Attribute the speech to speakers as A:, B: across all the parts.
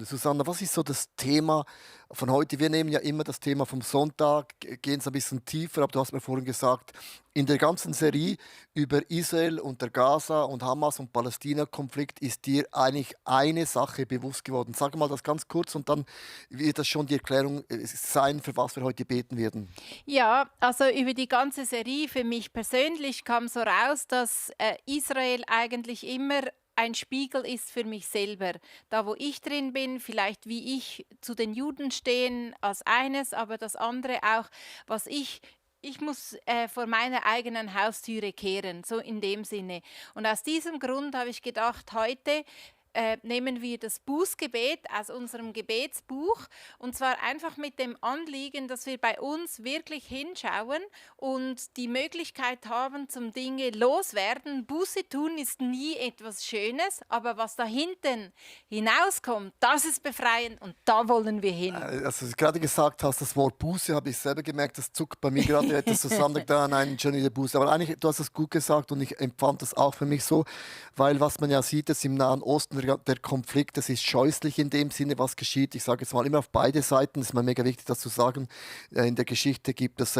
A: Susanne, was ist so das Thema von heute? Wir nehmen ja immer das Thema vom Sonntag, gehen es ein bisschen tiefer, aber du hast mir vorhin gesagt, in der ganzen Serie über Israel und der Gaza und Hamas und Palästina-Konflikt ist dir eigentlich eine Sache bewusst geworden. Sag mal das ganz kurz und dann wird das schon die Erklärung sein, für was wir heute beten werden.
B: Ja, also über die ganze Serie für mich persönlich kam so raus, dass Israel eigentlich immer ein Spiegel ist für mich selber. Da, wo ich drin bin, vielleicht wie ich zu den Juden stehen als eines, aber das andere auch, was ich muss vor meiner eigenen Haustüre kehren, so in dem Sinne. Und aus diesem Grund habe ich gedacht, heute nehmen wir das Bußgebet aus unserem Gebetsbuch und zwar einfach mit dem Anliegen, dass wir bei uns wirklich hinschauen und die Möglichkeit haben zum Dinge loswerden. Buße tun ist nie etwas Schönes, aber was da hinten hinauskommt, das ist befreiend und da wollen wir hin.
A: Als du gerade gesagt hast, das Wort Buße, habe ich selber gemerkt, das zuckt bei mir gerade etwas zusammen. Da, nein, schon wieder Buße. Aber eigentlich, du hast es gut gesagt und ich empfand das auch für mich so, weil was man ja sieht, ist im Nahen Osten der Konflikt, das ist scheußlich in dem Sinne, was geschieht. Ich sage jetzt mal immer auf beide Seiten, das ist mir mega wichtig, das zu sagen. In der Geschichte gibt es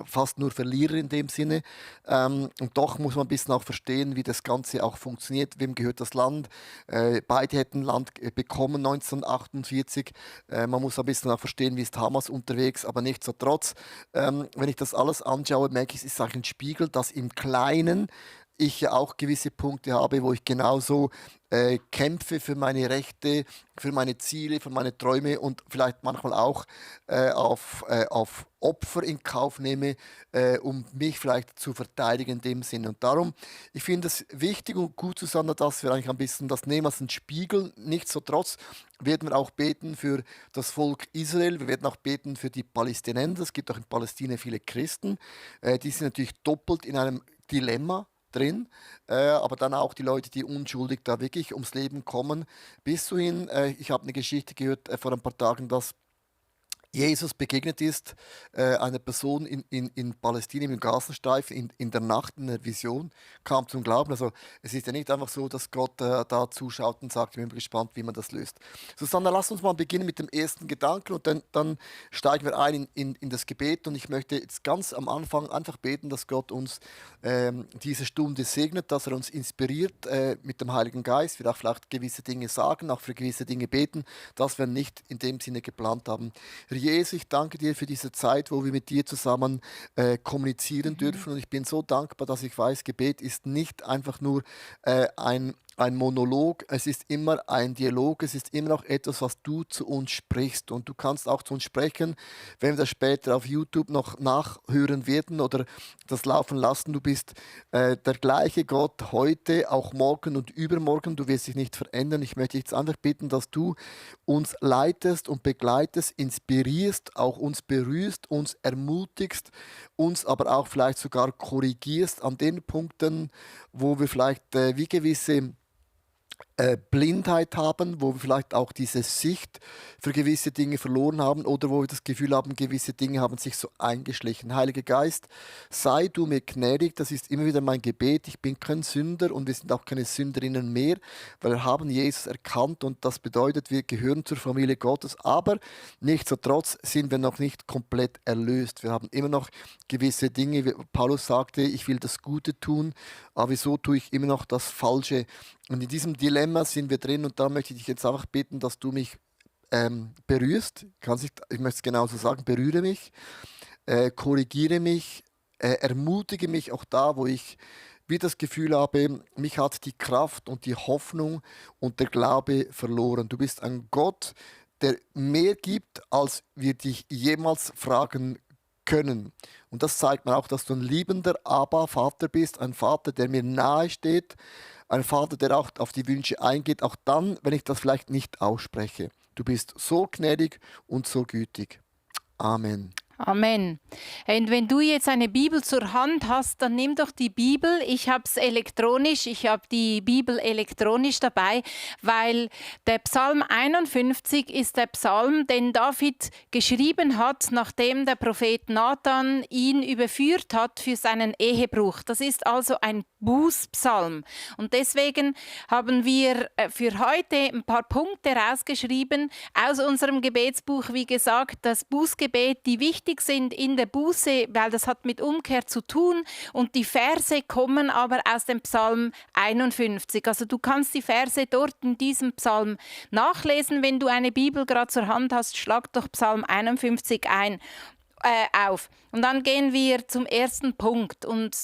A: fast nur Verlierer in dem Sinne. Und doch muss man ein bisschen auch verstehen, wie das Ganze auch funktioniert. Wem gehört das Land? Beide hätten Land bekommen 1948. Man muss ein bisschen auch verstehen, wie ist Hamas unterwegs, aber nichtsdestotrotz, wenn ich das alles anschaue, merke ich, es ist eigentlich ein Spiegel, dass im Kleinen ich ja auch gewisse Punkte habe, wo ich genauso kämpfe für meine Rechte, für meine Ziele, für meine Träume und vielleicht manchmal auch auf Opfer in Kauf nehme, um mich vielleicht zu verteidigen in dem Sinne. Und darum, ich finde es wichtig und gut, Susanne, dass wir eigentlich ein bisschen das nehmen als einen Spiegel. Nichtsdestotrotz werden wir auch beten für das Volk Israel. Wir werden auch beten für die Palästinenser. Es gibt auch in Palästina viele Christen. Die sind natürlich doppelt in einem Dilemma drin, aber dann auch die Leute, die unschuldig da wirklich ums Leben kommen. Bis dahin, ich habe eine Geschichte gehört vor ein paar Tagen, dass Jesus begegnet ist einer Person in Palästina, im Gazastreifen, in der Nacht, in einer Vision, kam zum Glauben. Also es ist ja nicht einfach so, dass Gott da zuschaut und sagt, ich bin gespannt, wie man das löst. Susanna, lass uns mal beginnen mit dem ersten Gedanken und dann steigen wir ein in das Gebet. Und ich möchte jetzt ganz am Anfang einfach beten, dass Gott uns diese Stunde segnet, dass er uns inspiriert mit dem Heiligen Geist. Wir auch vielleicht gewisse Dinge sagen, auch für gewisse Dinge beten, dass wir nicht in dem Sinne geplant haben. Herr Jesus, ich danke dir für diese Zeit, wo wir mit dir zusammen kommunizieren dürfen. Und ich bin so dankbar, dass ich weiß, Gebet ist nicht einfach nur ein Monolog, es ist immer ein Dialog, es ist immer noch etwas, was du zu uns sprichst. Und du kannst auch zu uns sprechen, wenn wir das später auf YouTube noch nachhören werden oder das laufen lassen. Du bist der gleiche Gott heute, auch morgen und übermorgen. Du wirst dich nicht verändern. Ich möchte dich jetzt einfach bitten, dass du uns leitest und begleitest, inspirierst, auch uns berührst, uns ermutigst, uns aber auch vielleicht sogar korrigierst an den Punkten, wo wir vielleicht wie gewisse Blindheit haben, wo wir vielleicht auch diese Sicht für gewisse Dinge verloren haben oder wo wir das Gefühl haben, gewisse Dinge haben sich so eingeschlichen. Heiliger Geist, sei du mir gnädig, das ist immer wieder mein Gebet. Ich bin kein Sünder und wir sind auch keine Sünderinnen mehr, weil wir haben Jesus erkannt und das bedeutet, wir gehören zur Familie Gottes, aber nichtsdestotrotz sind wir noch nicht komplett erlöst. Wir haben immer noch gewisse Dinge, wie Paulus sagte, ich will das Gute tun, aber wieso tue ich immer noch das Falsche? Und in diesem Dilemma sind wir drin und da möchte ich dich jetzt einfach bitten, dass du mich berührst. Ich möchte es genauso sagen, berühre mich, korrigiere mich, ermutige mich auch da, wo ich wie das Gefühl habe, mich hat die Kraft und die Hoffnung und der Glaube verloren. Du bist ein Gott, der mehr gibt, als wir dich jemals fragen können. Und das zeigt mir auch, dass du ein liebender Abba-Vater bist, ein Vater, der mir nahe steht, ein Vater, der auch auf die Wünsche eingeht, auch dann, wenn ich das vielleicht nicht ausspreche. Du bist so gnädig und so gütig. Amen.
B: Amen. Und wenn du jetzt eine Bibel zur Hand hast, dann nimm doch die Bibel. Ich habe es elektronisch, ich habe die Bibel elektronisch dabei, weil der Psalm 51 ist der Psalm, den David geschrieben hat, nachdem der Prophet Nathan ihn überführt hat für seinen Ehebruch. Das ist also ein Bußpsalm. Und deswegen haben wir für heute ein paar Punkte rausgeschrieben aus unserem Gebetsbuch. Wie gesagt, das Bußgebet, die wichtig sind in der Buße, weil das hat mit Umkehr zu tun, und die Verse kommen aber aus dem Psalm 51. Also du kannst die Verse dort in diesem Psalm nachlesen. Wenn du eine Bibel gerade zur Hand hast, schlag doch Psalm 51 auf. Und dann gehen wir zum ersten Punkt. Und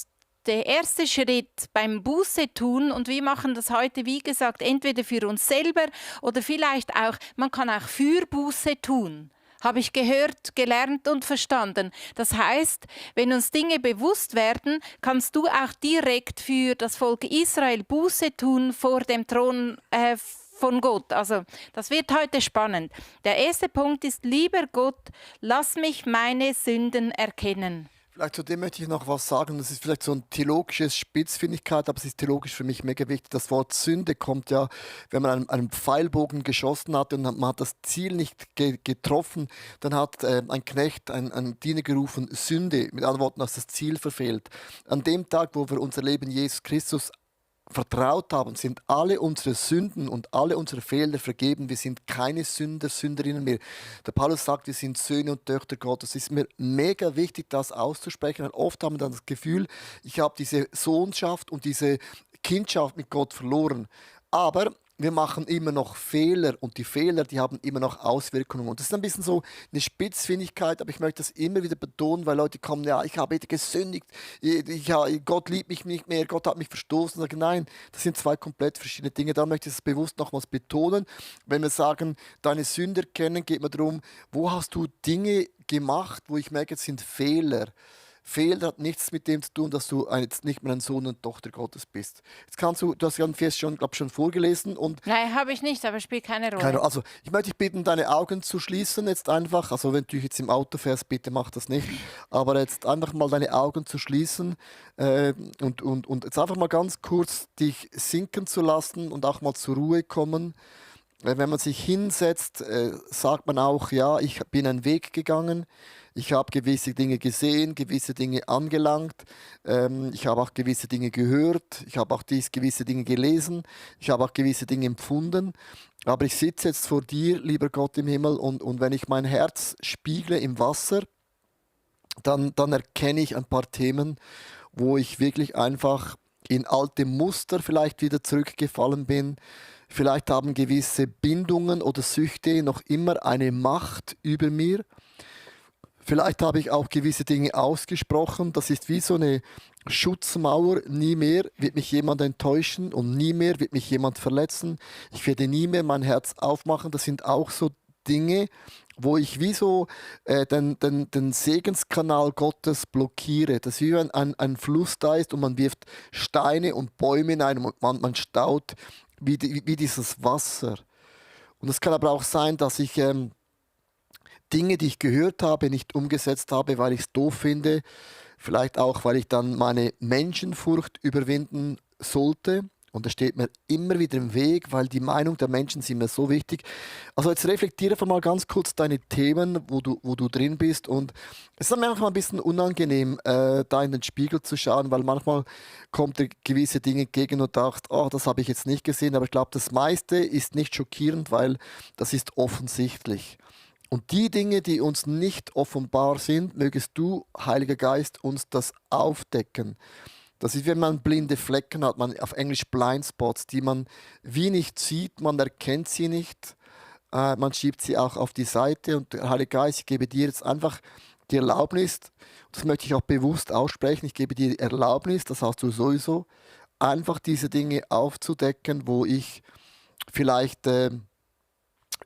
B: der erste Schritt beim Buße tun, und wir machen das heute, wie gesagt, entweder für uns selber oder vielleicht auch, man kann auch für Buße tun. Habe ich gehört, gelernt und verstanden. Das heißt, wenn uns Dinge bewusst werden, kannst du auch direkt für das Volk Israel Buße tun vor dem Thron von Gott. Also, das wird heute spannend. Der erste Punkt ist: Lieber Gott, lass mich meine Sünden erkennen.
A: Vielleicht zu dem möchte ich noch was sagen. Das ist vielleicht so ein theologisches Spitzfindigkeit, aber es ist theologisch für mich mega wichtig. Das Wort Sünde kommt ja, wenn man einen Pfeilbogen geschossen hat und man hat das Ziel nicht getroffen, dann hat ein Knecht, ein Diener gerufen, Sünde. Mit anderen Worten, dass das Ziel verfehlt. An dem Tag, wo wir unser Leben Jesus Christus vertraut haben, sind alle unsere Sünden und alle unsere Fehler vergeben. Wir sind keine Sünder, Sünderinnen mehr. Der Paulus sagt, wir sind Söhne und Töchter Gottes. Es ist mir mega wichtig, das auszusprechen. Weil oft haben wir dann das Gefühl, ich habe diese Sohnschaft und diese Kindschaft mit Gott verloren. Aber wir machen immer noch Fehler, und die Fehler, die haben immer noch Auswirkungen. Und das ist ein bisschen so eine Spitzfindigkeit, aber ich möchte das immer wieder betonen, weil Leute kommen, ja, ich habe gesündigt, Gott liebt mich nicht mehr, Gott hat mich verstoßen. Und sagen, nein, das sind zwei komplett verschiedene Dinge. Da möchte ich es bewusst nochmals betonen. Wenn wir sagen, deine Sünde erkennen, geht mir darum, wo hast du Dinge gemacht, wo ich merke, es sind Fehler. Fehler hat nichts mit dem zu tun, dass du jetzt nicht mehr ein Sohn und Tochter Gottes bist. Jetzt du hast ja einen Vers schon, glaub, schon vorgelesen und
B: Nein, habe ich nicht, aber spielt keine Rolle.
A: also ich möchte dich bitten, deine Augen zu schließen jetzt einfach. Also wenn du jetzt im Auto fährst, bitte mach das nicht. Aber jetzt einfach mal deine Augen zu schließen und jetzt einfach mal ganz kurz dich sinken zu lassen und auch mal zur Ruhe kommen. Wenn man sich hinsetzt, sagt man auch, ja, ich bin einen Weg gegangen. Ich habe gewisse Dinge gesehen, gewisse Dinge angelangt. Ich habe auch gewisse Dinge gehört. Ich habe auch gewisse Dinge gelesen. Ich habe auch gewisse Dinge empfunden. Aber ich sitze jetzt vor dir, lieber Gott im Himmel, und wenn ich mein Herz spiegle im Wasser, dann erkenne ich ein paar Themen, wo ich wirklich einfach in alte Muster vielleicht wieder zurückgefallen bin. Vielleicht haben gewisse Bindungen oder Süchte noch immer eine Macht über mir. Vielleicht habe ich auch gewisse Dinge ausgesprochen. Das ist wie so eine Schutzmauer. Nie mehr wird mich jemand enttäuschen und nie mehr wird mich jemand verletzen. Ich werde nie mehr mein Herz aufmachen. Das sind auch so Dinge, wo ich wie so den Segenskanal Gottes blockiere. Das ist wie wenn ein Fluss da ist und man wirft Steine und Bäume hinein und man staut wie dieses Wasser. Und es kann aber auch sein, dass ich Dinge, die ich gehört habe, nicht umgesetzt habe, weil ich es doof finde. Vielleicht auch, weil ich dann meine Menschenfurcht überwinden sollte. Und das steht mir immer wieder im Weg, weil die Meinung der Menschen sind mir so wichtig. Also jetzt reflektiere einfach mal ganz kurz deine Themen, wo du drin bist. Und es ist mir manchmal ein bisschen unangenehm, da in den Spiegel zu schauen, weil manchmal kommt dir gewisse Dinge entgegen und dacht, oh, das habe ich jetzt nicht gesehen. Aber ich glaube, das meiste ist nicht schockierend, weil das ist offensichtlich. Und die Dinge, die uns nicht offenbar sind, mögest du, Heiliger Geist, uns das aufdecken. Das ist, wenn man blinde Flecken hat, man auf Englisch Blindspots, die man wie nicht sieht, man erkennt sie nicht, man schiebt sie auch auf die Seite. Und der Heilige Geist, ich gebe dir jetzt einfach die Erlaubnis, das möchte ich auch bewusst aussprechen, ich gebe dir die Erlaubnis, das hast du sowieso, einfach diese Dinge aufzudecken, wo ich vielleicht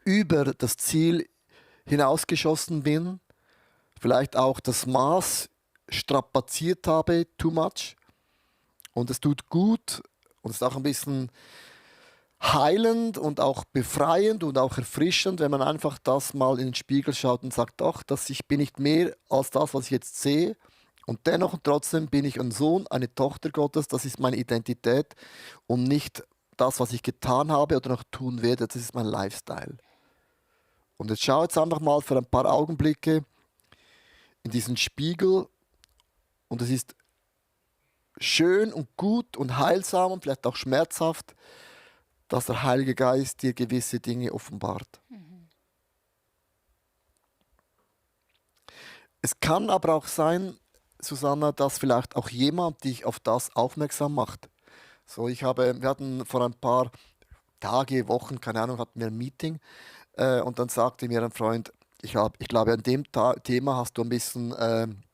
A: über das Ziel hinausgeschossen bin, vielleicht auch das Maß strapaziert habe, too much. Und es tut gut und es ist auch ein bisschen heilend und auch befreiend und auch erfrischend, wenn man einfach das mal in den Spiegel schaut und sagt, doch, ich bin nicht mehr als das, was ich jetzt sehe. Und dennoch und trotzdem bin ich ein Sohn, eine Tochter Gottes, das ist meine Identität und nicht das, was ich getan habe oder noch tun werde, das ist mein Lifestyle. Und jetzt schau jetzt einfach mal für ein paar Augenblicke in diesen Spiegel und es ist schön und gut und heilsam und vielleicht auch schmerzhaft, dass der Heilige Geist dir gewisse Dinge offenbart. Es kann aber auch sein, Susanna, dass vielleicht auch jemand dich auf das aufmerksam macht. So, wir hatten vor ein paar Tage, Wochen, keine Ahnung, hatten wir ein Meeting und dann sagte mir ein Freund, ich glaube, an dem Thema hast du ein bisschen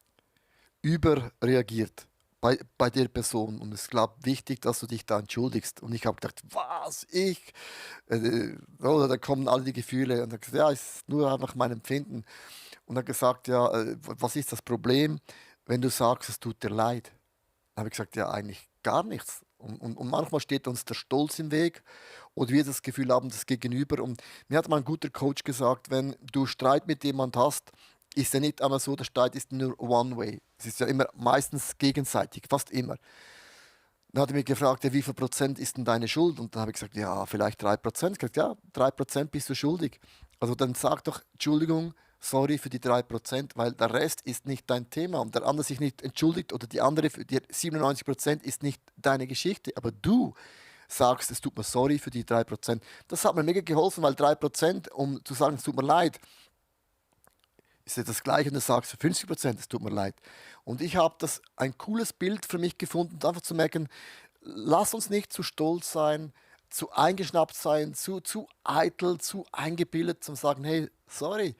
A: überreagiert bei der Person. Und es ist, glaube wichtig, dass du dich da entschuldigst. Und ich habe gedacht, was, ich? Oder da kommen alle die Gefühle. Und er hat gesagt, ja, es ist nur einfach mein Empfinden. Und er hat gesagt, ja, was ist das Problem, wenn du sagst, es tut dir leid? Dann habe ich gesagt, ja, eigentlich gar nichts. Und manchmal steht uns der Stolz im Weg oder wir das Gefühl haben, das Gegenüber. Und mir hat mal ein guter Coach gesagt, wenn du Streit mit jemand hast, ist ja nicht einmal so, der Streit ist nur one way. Es ist ja immer meistens gegenseitig, fast immer. Dann hat er mich gefragt, ja, wie viel Prozent ist denn deine Schuld? Und dann habe ich gesagt, ja, vielleicht 3%. Ich habe gesagt, ja, 3% bist du schuldig. Also dann sag doch, Entschuldigung, sorry für die 3%, weil der Rest ist nicht dein Thema. Und der andere sich nicht entschuldigt oder die andere für die 97% ist nicht deine Geschichte. Aber du sagst, es tut mir sorry für die 3%. Das hat mir mega geholfen, weil 3%, um zu sagen, es tut mir leid, ist ja das Gleiche, und du sagst 50%, es tut mir leid. Und ich habe das ein cooles Bild für mich gefunden, einfach zu merken, lass uns nicht zu stolz sein, zu eingeschnappt sein, zu eitel, zu eingebildet, zum sagen, hey, sorry,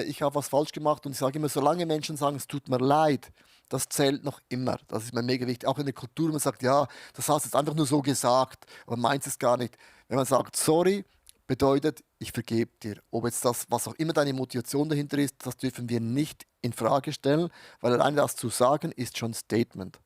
A: ich habe was falsch gemacht. Und ich sage immer, solange Menschen sagen, es tut mir leid, das zählt noch immer. Das ist mir mega wichtig. Auch in der Kultur, man sagt, ja, das hast du jetzt einfach nur so gesagt, aber meint es gar nicht. Wenn man sagt, sorry, bedeutet, ich vergebe dir. Ob jetzt das, was auch immer deine Motivation dahinter ist, das dürfen wir nicht in Frage stellen, weil allein das zu sagen, ist schon ein Statement.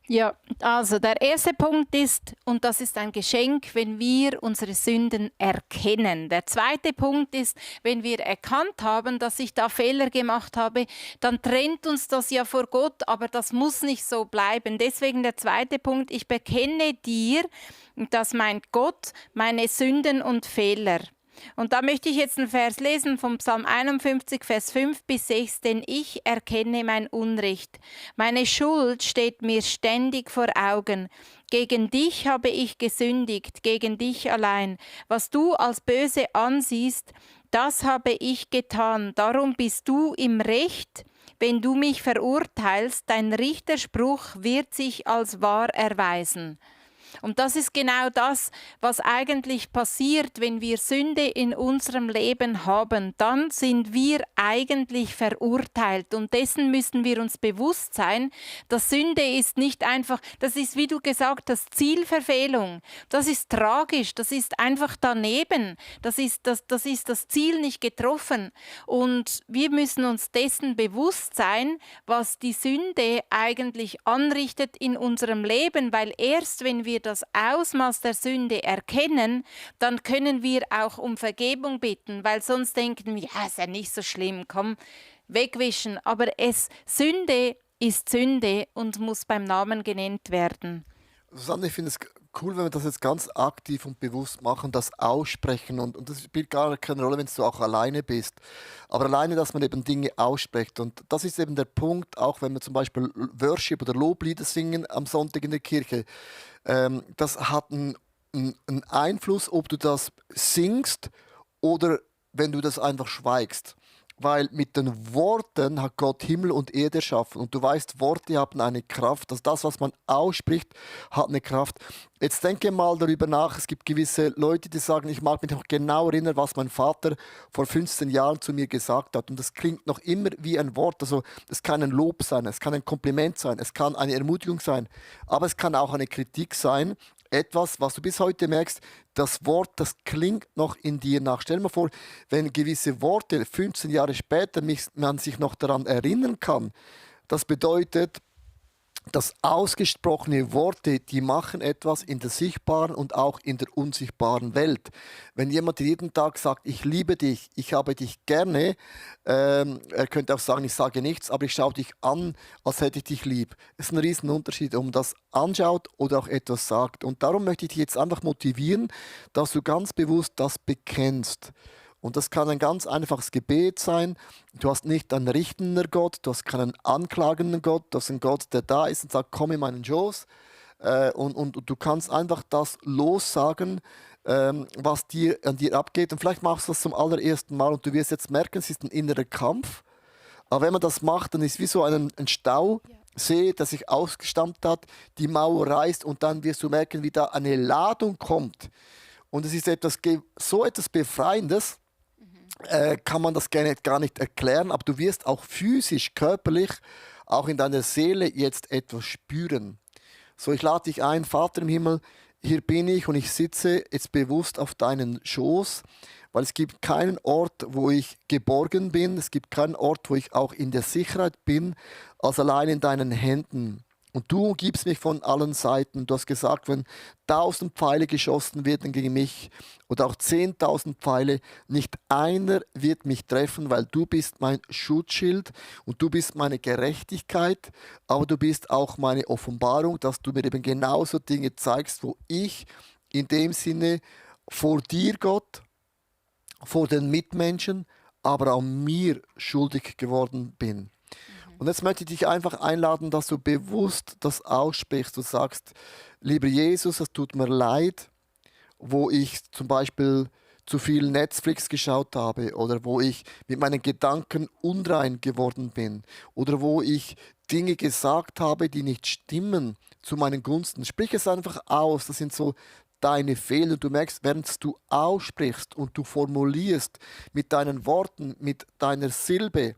B: Ja, also der erste Punkt ist, und das ist ein Geschenk, wenn wir unsere Sünden erkennen. Der zweite Punkt ist, wenn wir erkannt haben, dass ich da Fehler gemacht habe, dann trennt uns das ja vor Gott, aber das muss nicht so bleiben. Deswegen der zweite Punkt, ich bekenne dir, das meint Gott, meine Sünden und Fehler. Und da möchte ich jetzt einen Vers lesen vom Psalm 51, Vers 5 bis 6, denn ich erkenne mein Unrecht. Meine Schuld steht mir ständig vor Augen. Gegen dich habe ich gesündigt, gegen dich allein. Was du als böse ansiehst, das habe ich getan. Darum bist du im Recht, wenn du mich verurteilst. Dein Richterspruch wird sich als wahr erweisen. Und das ist genau das, was eigentlich passiert, wenn wir Sünde in unserem Leben haben. Dann sind wir eigentlich verurteilt. Und dessen müssen wir uns bewusst sein, dass Sünde ist nicht einfach, das ist, wie du gesagt hast, Zielverfehlung. Das ist tragisch, das ist einfach daneben. Das ist das Ziel nicht getroffen. Und wir müssen uns dessen bewusst sein, was die Sünde eigentlich anrichtet in unserem Leben, weil erst wenn wir das Ausmaß der Sünde erkennen, dann können wir auch um Vergebung bitten, weil sonst denken wir, ja, ist ja nicht so schlimm, komm, wegwischen. Aber Sünde ist Sünde und muss beim Namen genannt werden.
A: Susanne, ich finde es cool, wenn wir das jetzt ganz aktiv und bewusst machen, das aussprechen. Und das spielt gar keine Rolle, wenn du auch alleine bist. Aber alleine, dass man eben Dinge ausspricht. Und das ist eben der Punkt, auch wenn wir zum Beispiel Worship oder Loblieder singen am Sonntag in der Kirche. Das hat einen Einfluss, ob du das singst oder wenn du das einfach schweigst. Weil mit den Worten hat Gott Himmel und Erde erschaffen. Und du weißt, Worte haben eine Kraft. Also das, was man ausspricht, hat eine Kraft. Jetzt denke mal darüber nach. Es gibt gewisse Leute, die sagen, ich mag mich noch genau erinnern, was mein Vater vor 15 Jahren zu mir gesagt hat. Und das klingt noch immer wie ein Wort. Also es kann ein Lob sein, es kann ein Kompliment sein, es kann eine Ermutigung sein. Aber es kann auch eine Kritik sein. Etwas, was du bis heute merkst, das Wort, das klingt noch in dir nach. Stell dir mal vor, wenn gewisse Worte 15 Jahre später man sich noch daran erinnern kann, das bedeutet, dass ausgesprochene Worte, die machen etwas in der sichtbaren und auch in der unsichtbaren Welt. Wenn jemand jeden Tag sagt, ich liebe dich, ich habe dich gerne, er könnte auch sagen, ich sage nichts, aber ich schaue dich an, als hätte ich dich lieb. Es ist ein Riesenunterschied, ob man das anschaut oder auch etwas sagt. Und darum möchte ich dich jetzt einfach motivieren, dass du ganz bewusst das bekennst. Und das kann ein ganz einfaches Gebet sein. Du hast nicht einen richtenden Gott, du hast keinen anklagenden Gott, du hast einen Gott, der da ist und sagt, komm in meinen Schoß. Und du kannst einfach das lossagen, was an dir abgeht. Und vielleicht machst du das zum allerersten Mal und du wirst jetzt merken, es ist ein innerer Kampf. Aber wenn man das macht, dann ist es wie so ein Stausee, der sich ausgestammt hat, die Mauer reißt und dann wirst du merken, wie da eine Ladung kommt. Und es ist so etwas Befreiendes, kann man das gar nicht erklären, aber du wirst auch physisch, körperlich, auch in deiner Seele jetzt etwas spüren. So, ich lade dich ein, Vater im Himmel, hier bin ich und ich sitze jetzt bewusst auf deinen Schoß, weil es gibt keinen Ort, wo ich geborgen bin, es gibt keinen Ort, wo ich auch in der Sicherheit bin, als allein in deinen Händen. Und du umgibst mich von allen Seiten. Du hast gesagt, wenn 1000 Pfeile geschossen werden gegen mich oder auch 10.000 Pfeile, nicht einer wird mich treffen, weil du bist mein Schutzschild und du bist meine Gerechtigkeit, aber du bist auch meine Offenbarung, dass du mir eben genauso Dinge zeigst, wo ich in dem Sinne vor dir, Gott, vor den Mitmenschen, aber auch mir schuldig geworden bin. Und jetzt möchte ich dich einfach einladen, dass du bewusst das aussprichst. Du sagst, lieber Jesus, es tut mir leid, wo ich zum Beispiel zu viel Netflix geschaut habe oder wo ich mit meinen Gedanken unrein geworden bin oder wo ich Dinge gesagt habe, die nicht stimmen zu meinen Gunsten. Sprich es einfach aus. Das sind so deine Fehler. Du merkst, während du aussprichst und du formulierst mit deinen Worten, mit deiner Silbe,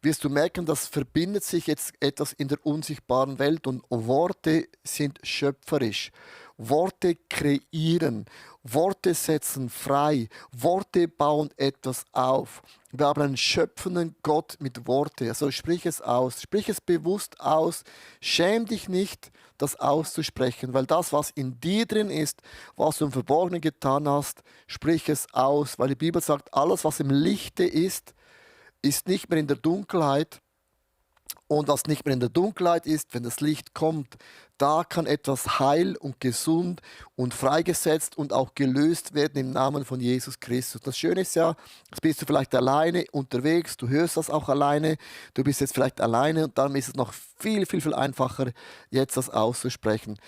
A: wirst du merken, das verbindet sich jetzt etwas in der unsichtbaren Welt und Worte sind schöpferisch. Worte kreieren, Worte setzen frei, Worte bauen etwas auf. Wir haben einen schöpfenden Gott mit Worte. Also sprich es aus, sprich es bewusst aus. Schäm dich nicht, das auszusprechen, weil das, was in dir drin ist, was du im Verborgenen getan hast, sprich es aus, weil die Bibel sagt, alles, was im Lichte ist nicht mehr in der Dunkelheit. Und was nicht mehr in der Dunkelheit ist, wenn das Licht kommt, da kann etwas heil und gesund und freigesetzt und auch gelöst werden im Namen von Jesus Christus. Das Schöne ist ja, jetzt bist du vielleicht alleine unterwegs, du hörst das auch alleine, du bist jetzt vielleicht alleine und dann ist es noch viel, viel, viel einfacher, jetzt das auszusprechen.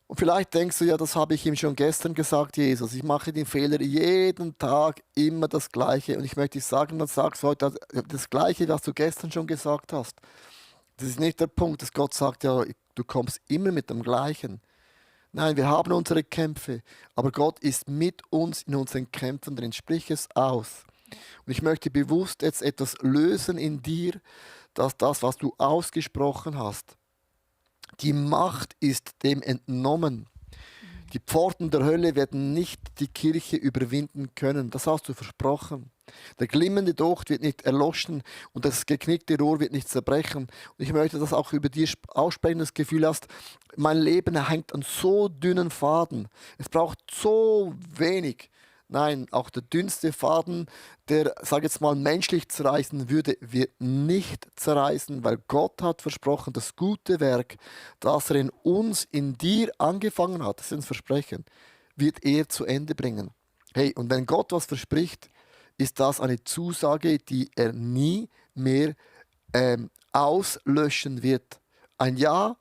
A: Und vielleicht denkst du, ja, das habe ich ihm schon gestern gesagt, Jesus. Ich mache den Fehler jeden Tag immer das Gleiche. Und ich möchte dir sagen, dann sagst du heute das Gleiche, was du gestern schon gesagt hast. Das ist nicht der Punkt, dass Gott sagt, ja, du kommst immer mit dem Gleichen. Nein, wir haben unsere Kämpfe, aber Gott ist mit uns in unseren Kämpfen drin. Sprich es aus. Und ich möchte bewusst jetzt etwas lösen in dir, dass das, was du ausgesprochen hast, die Macht ist dem entnommen. Die Pforten der Hölle werden nicht die Kirche überwinden können. Das hast du versprochen. Der glimmende Docht wird nicht erloschen und das geknickte Rohr wird nicht zerbrechen. Und ich möchte das auch über dir aussprechen, das Gefühl hast, mein Leben hängt an so dünnen Faden. Es braucht so wenig. Nein, auch der dünnste Faden, der, sag jetzt mal, menschlich zerreißen würde, wird nicht zerreißen, weil Gott hat versprochen, das gute Werk, das er in uns, in dir angefangen hat, das ist ein Versprechen, wird er zu Ende bringen. Hey, und wenn Gott was verspricht, ist das eine Zusage, die er nie mehr auslöschen wird. Ein Ja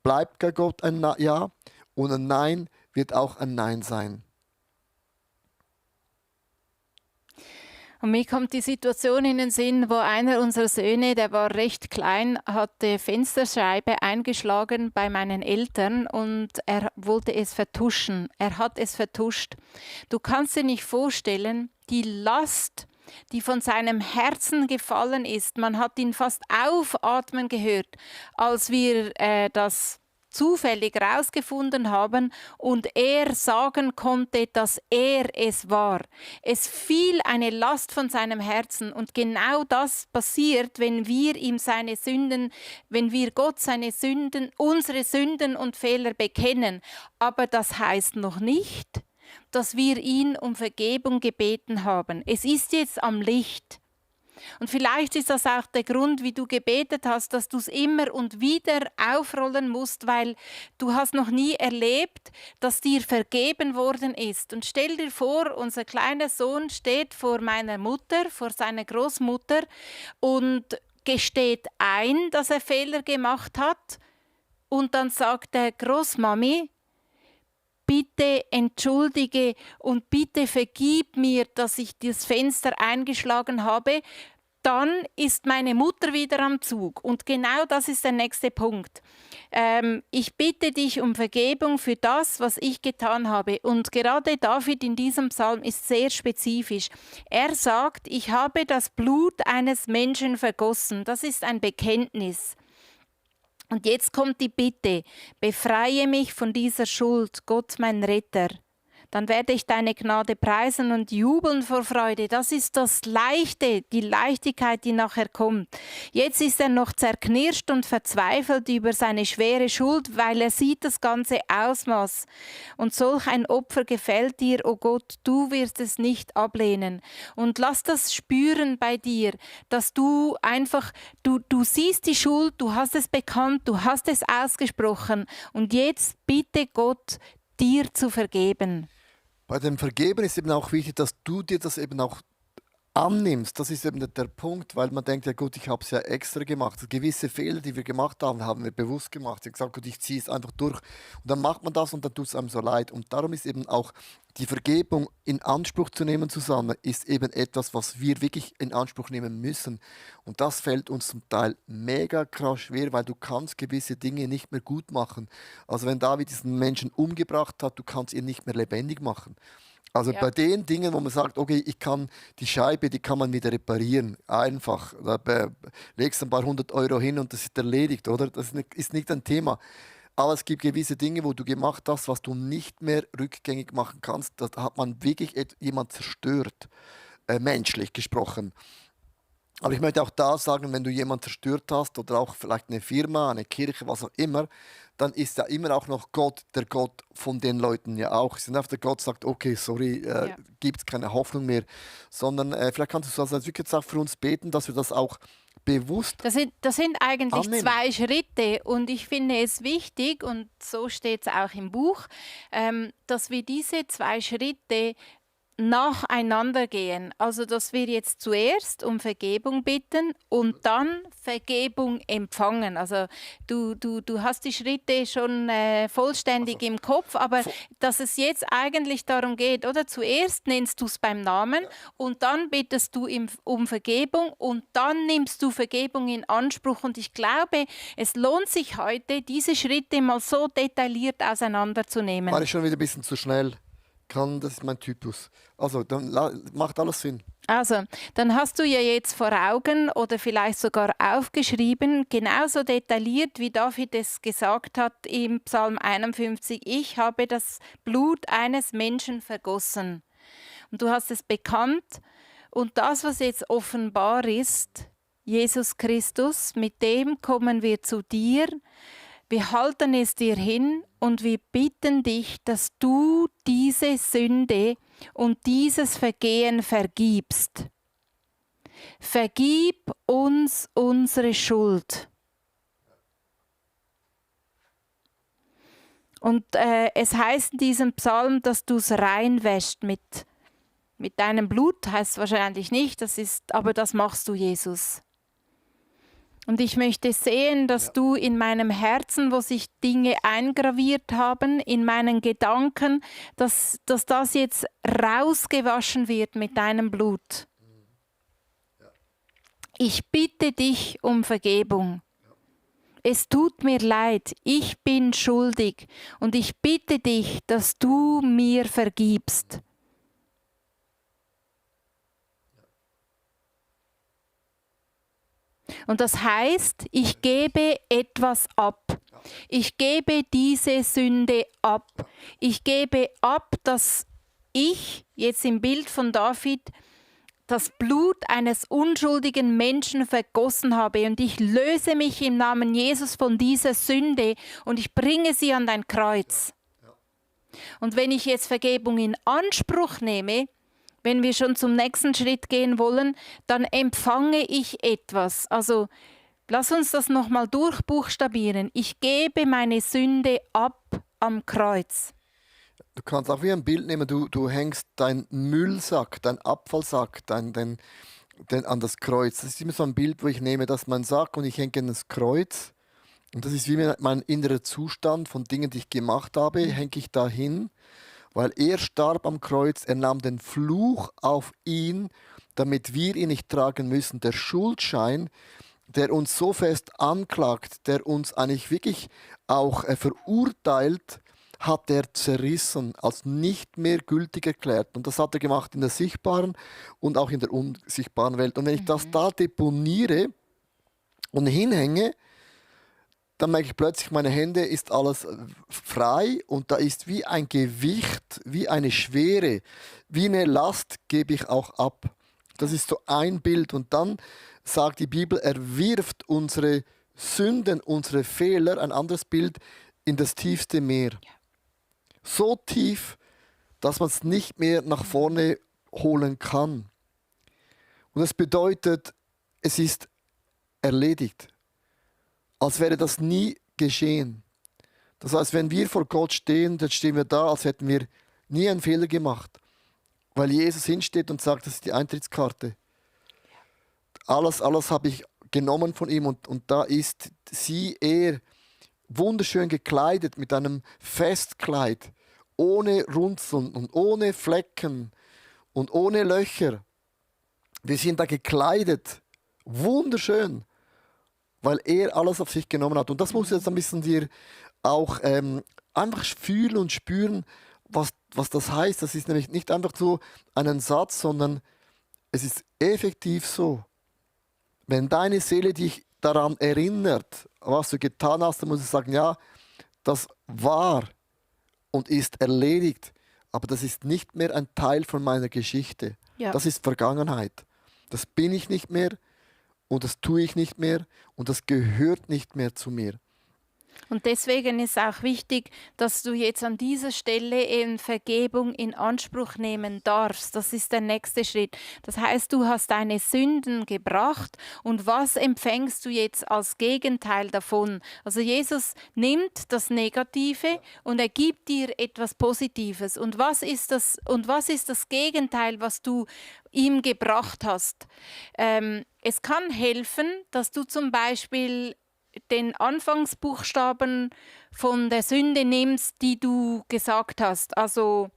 A: bleibt bei Gott ein Ja und ein Nein wird auch ein Nein sein.
B: Und mir kommt die Situation in den Sinn, wo einer unserer Söhne, der war recht klein, hatte Fensterscheibe eingeschlagen bei meinen Eltern und er wollte es vertuschen. Er hat es vertuscht. Du kannst dir nicht vorstellen, die Last, die von seinem Herzen gefallen ist. Man hat ihn fast aufatmen gehört, als wir das zufällig herausgefunden haben und er sagen konnte, dass er es war. Es fiel eine Last von seinem Herzen und genau das passiert, wenn wir ihm seine Sünden, wenn wir Gott seine Sünden, unsere Sünden und Fehler bekennen. Aber das heißt noch nicht, dass wir ihn um Vergebung gebeten haben. Es ist jetzt am Licht. Und vielleicht ist das auch der Grund, wie du gebetet hast, dass du es immer und wieder aufrollen musst, weil du hast noch nie erlebt, dass dir vergeben worden ist. Und stell dir vor, unser kleiner Sohn steht vor meiner Mutter, vor seiner Großmutter und gesteht ein, dass er Fehler gemacht hat. Und dann sagt er, Großmami, bitte entschuldige und bitte vergib mir, dass ich das Fenster eingeschlagen habe, dann ist meine Mutter wieder am Zug. Und genau das ist der nächste Punkt. Ich bitte dich um Vergebung für das, was ich getan habe. Und gerade David in diesem Psalm ist sehr spezifisch. Er sagt, ich habe das Blut eines Menschen vergossen. Das ist ein Bekenntnis. Und jetzt kommt die Bitte, befreie mich von dieser Schuld, Gott mein Retter. Dann werde ich deine Gnade preisen und jubeln vor Freude. Das ist das Leichte, die Leichtigkeit, die nachher kommt. Jetzt ist er noch zerknirscht und verzweifelt über seine schwere Schuld, weil er sieht das ganze Ausmaß. Und solch ein Opfer gefällt dir, oh Gott, du wirst es nicht ablehnen. Und lass das spüren bei dir, dass du einfach, du siehst die Schuld, du hast es bekannt, du hast es ausgesprochen. Und jetzt bitte Gott, dir zu vergeben.
A: Bei dem Vergeben ist eben auch wichtig, dass du dir das eben auch annimmst. Das ist eben der Punkt, weil man denkt, ja gut, ich habe es ja extra gemacht. Also gewisse Fehler, die wir gemacht haben, haben wir bewusst gemacht. Ich habe gesagt, gut, ich ziehe es einfach durch. Und dann macht man das und dann tut es einem so leid. Und darum ist eben auch die Vergebung in Anspruch zu nehmen zusammen, ist eben etwas, was wir wirklich in Anspruch nehmen müssen. Und das fällt uns zum Teil mega krass schwer, weil du kannst gewisse Dinge nicht mehr gut machen. Also wenn David diesen Menschen umgebracht hat, du kannst ihn nicht mehr lebendig machen. Also
B: Ja.
A: bei den Dingen, wo man sagt, okay, ich kann die Scheibe, die kann man wieder reparieren, einfach. Da legst du ein paar 100 € hin und das ist erledigt, oder? Das ist nicht ein Thema. Aber es gibt gewisse Dinge, wo du gemacht hast, was du nicht mehr rückgängig machen kannst. Da hat man wirklich jemand zerstört, menschlich gesprochen. Aber ich möchte auch da sagen, wenn du jemanden zerstört hast oder auch vielleicht eine Firma, eine Kirche, was auch immer, dann ist ja immer auch noch Gott, der Gott von den Leuten ja auch. Es ist nicht einfach der Gott sagt, okay, sorry,
B: Ja.
A: gibt es keine Hoffnung mehr, sondern vielleicht kannst du also wirklich auch für uns beten, dass wir das auch bewusst
B: Das sind eigentlich
A: annehmen.
B: 2 Schritte und ich finde es wichtig, und so steht es auch im Buch, dass wir diese 2 Schritte nacheinander gehen. Also, dass wir jetzt zuerst um Vergebung bitten und dann Vergebung empfangen. Also, du hast die Schritte schon vollständig
A: Also,
B: im Kopf, aber
A: vo-
B: dass es jetzt eigentlich darum geht, oder? Zuerst nennst du es beim Namen und dann bittest du um Vergebung und dann nimmst du Vergebung in Anspruch. Und ich glaube, es lohnt sich heute, diese Schritte mal so detailliert
A: war
B: auseinanderzunehmen.
A: ich schon wieder ein bisschen zu schnell. Das ist mein Typus. Also, dann macht alles Sinn.
B: Also, dann hast du ja jetzt vor Augen oder vielleicht sogar aufgeschrieben, genauso detailliert, wie David es gesagt hat im Psalm 51, ich habe das Blut eines Menschen vergossen. Und du hast es bekannt und das, was jetzt offenbar ist, Jesus Christus, mit dem kommen wir zu dir. Wir halten es dir hin und wir bitten dich, dass du diese Sünde und dieses Vergehen vergibst. Vergib uns unsere Schuld. Und es heißt in diesem Psalm, dass du es reinwäschst mit deinem Blut, heißt wahrscheinlich nicht, aber das machst du, Jesus. Und ich möchte sehen, dass
A: Ja.
B: du in meinem Herzen, wo sich Dinge eingraviert haben, in meinen Gedanken, dass das jetzt rausgewaschen wird mit deinem Blut. Ich bitte dich um Vergebung. Es tut mir leid, ich bin schuldig und ich bitte dich, dass du mir vergibst. Und das heißt, ich gebe etwas ab. Ich gebe diese Sünde ab. Ich gebe ab, dass ich, jetzt im Bild von David, das Blut eines unschuldigen Menschen vergossen habe und ich löse mich im Namen Jesus von dieser Sünde und ich bringe sie an dein Kreuz. Und wenn ich jetzt Vergebung in Anspruch nehme, wenn wir schon zum nächsten Schritt gehen wollen, dann empfange ich etwas. Also lass uns das nochmal durchbuchstabieren. Ich gebe meine Sünde ab am Kreuz.
A: Du kannst auch wie ein Bild nehmen, du hängst deinen Müllsack, deinen Abfallsack den an das Kreuz. Das ist immer so ein Bild, wo ich nehme, dass mein Sack und ich hänge an das Kreuz. Und das ist wie mein innerer Zustand von Dingen, die ich gemacht habe, hänge ich dahin, weil er starb am Kreuz, er nahm den Fluch auf ihn, damit wir ihn nicht tragen müssen. Der Schuldschein, der uns so fest anklagt, der uns eigentlich wirklich auch verurteilt, hat er zerrissen, als nicht mehr gültig erklärt. Und das hat er gemacht in der sichtbaren und auch in der unsichtbaren Welt. Und wenn ich das da deponiere und hinhänge, dann merke ich plötzlich, meine Hände ist alles frei und da ist wie ein Gewicht, wie eine Schwere, wie eine Last gebe ich auch ab. Das ist so ein Bild. Und dann sagt die Bibel, er wirft unsere Sünden, unsere Fehler, ein anderes Bild, in das tiefste Meer. So tief, dass man es nicht mehr nach vorne holen kann. Und das bedeutet, es ist erledigt. Als wäre das nie geschehen. Das heißt, wenn wir vor Gott stehen, dann stehen wir da, als hätten wir nie einen Fehler gemacht. Weil Jesus hinsteht und sagt, das ist die Eintrittskarte. Alles habe ich genommen von ihm und da ist er, wunderschön gekleidet mit einem Festkleid, ohne Runzeln und ohne Flecken und ohne Löcher. Wir sind da gekleidet, wunderschön, weil er alles auf sich genommen hat. Und das muss jetzt ein bisschen dir auch einfach fühlen und spüren, was das heißt. Das ist nämlich nicht einfach so ein Satz, sondern es ist effektiv so. Wenn deine Seele dich daran erinnert, was du getan hast, dann muss ich sagen, ja, das war und ist erledigt, aber das ist nicht mehr ein Teil von meiner Geschichte.
B: Ja.
A: Das ist Vergangenheit. Das bin ich nicht mehr und das tue ich nicht mehr und das gehört nicht mehr zu mir.
B: Und deswegen ist auch wichtig, dass du jetzt an dieser Stelle eben Vergebung in Anspruch nehmen darfst. Das ist der nächste Schritt. Das heißt, du hast deine Sünden gebracht und was empfängst du jetzt als Gegenteil davon? Also Jesus nimmt das Negative und er gibt dir etwas Positives. Und was ist das Gegenteil, was du ihm gebracht hast? Es kann helfen, dass du zum Beispiel den Anfangsbuchstaben von der Sünde nimmst, die du gesagt hast. Also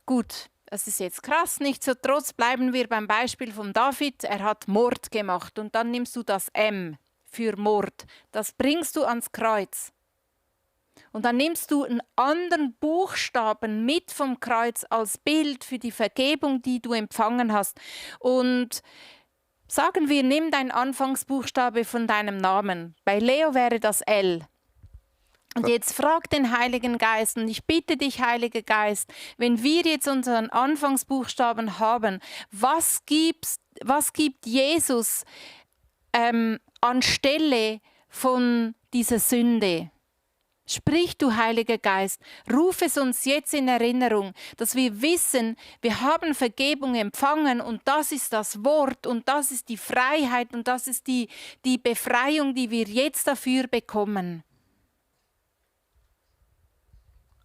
B: gut, das ist jetzt krass, nichtsdestotrotz bleiben wir beim Beispiel von David. Er hat Mord gemacht und dann nimmst du das M für Mord. Das bringst du ans Kreuz. Und dann nimmst du einen anderen Buchstaben mit vom Kreuz als Bild für die Vergebung, die du empfangen hast. Und sagen wir, nimm deinen Anfangsbuchstabe von deinem Namen. Bei Leo wäre das L. Und jetzt frag den Heiligen Geist, und ich bitte dich, Heiliger Geist, wenn wir jetzt unseren Anfangsbuchstaben haben, was gibt Jesus anstelle von dieser Sünde? Sprich, du Heiliger Geist, ruf es uns jetzt in Erinnerung, dass wir wissen, wir haben Vergebung empfangen und das ist das Wort und das ist die Freiheit und das ist die Befreiung, die wir jetzt dafür bekommen.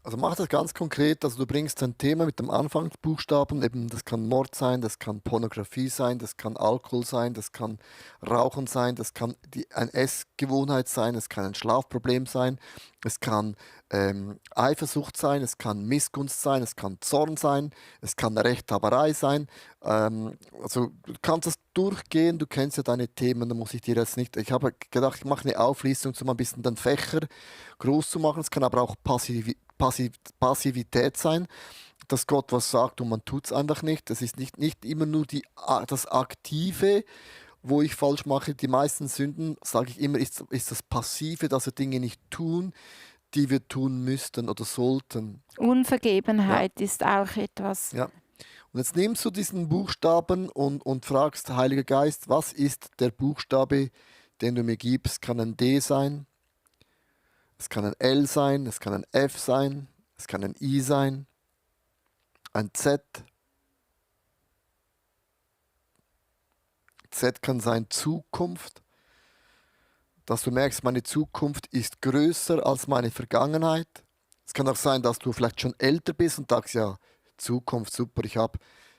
A: Also mach das ganz konkret, also du bringst ein Thema mit dem Anfangsbuchstaben, eben das kann Mord sein, das kann Pornografie sein, das kann Alkohol sein, das kann Rauchen sein, das kann eine Essgewohnheit sein, es kann ein Schlafproblem sein, es kann Eifersucht sein, es kann Missgunst sein, es kann Zorn sein, es kann Rechthaberei sein. Also du kannst das durchgehen, du kennst ja deine Themen, da muss ich dir jetzt nicht. Ich habe gedacht, ich mache eine Auflistung, um ein bisschen den Fächer groß zu machen. Es kann aber auch Passivität sein, dass Gott was sagt und man tut es einfach nicht. Das ist nicht immer nur das Aktive wo ich falsch mache. Die meisten Sünden, sage ich immer, ist das Passive, dass wir Dinge nicht tun, die wir tun müssten oder sollten.
B: Unvergebenheit ist auch etwas.
A: Ja. Und jetzt nimmst du diesen Buchstaben und fragst, Heiliger Geist, was ist der Buchstabe, den du mir gibst? Es kann ein D sein, es kann ein L sein, es kann ein F sein, es kann ein I sein, ein Z. Z kann sein Zukunft, dass du merkst, meine Zukunft ist größer als meine Vergangenheit. Es kann auch sein, dass du vielleicht schon älter bist und sagst, ja, Zukunft, super,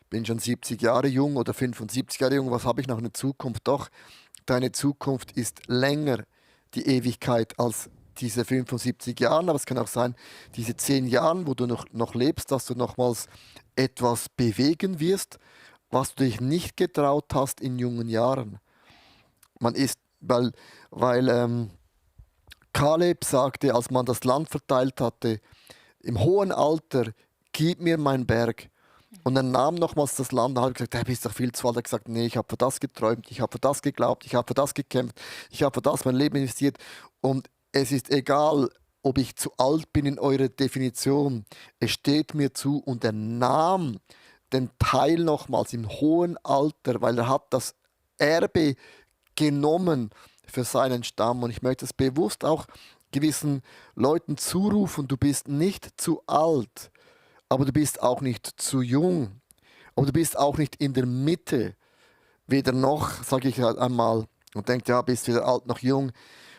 A: bin schon 70 Jahre jung oder 75 Jahre jung, was habe ich noch eine Zukunft? Doch, deine Zukunft ist länger, die Ewigkeit, als diese 75 Jahre. Aber es kann auch sein, diese 10 Jahre, wo du noch lebst, dass du nochmals etwas bewegen wirst, was du dich nicht getraut hast in jungen Jahren. Man ist, weil Kaleb sagte, als man das Land verteilt hatte, im hohen Alter, gib mir meinen Berg. Und er nahm nochmals das Land und hat gesagt, du bist doch viel zu alt. Er hat gesagt, nee, ich habe für das geträumt, ich habe für das geglaubt, ich habe für das gekämpft, ich habe für das mein Leben investiert. Und es ist egal, ob ich zu alt bin in eurer Definition. Es steht mir zu. Und er nahm den Teil nochmals im hohen Alter, weil er hat das Erbe genommen für seinen Stamm. Und ich möchte es bewusst auch gewissen Leuten zurufen, du bist nicht zu alt, aber du bist auch nicht zu jung. Aber du bist auch nicht in der Mitte. Weder noch, sage ich halt einmal, und denkt, ja, bist weder alt noch jung.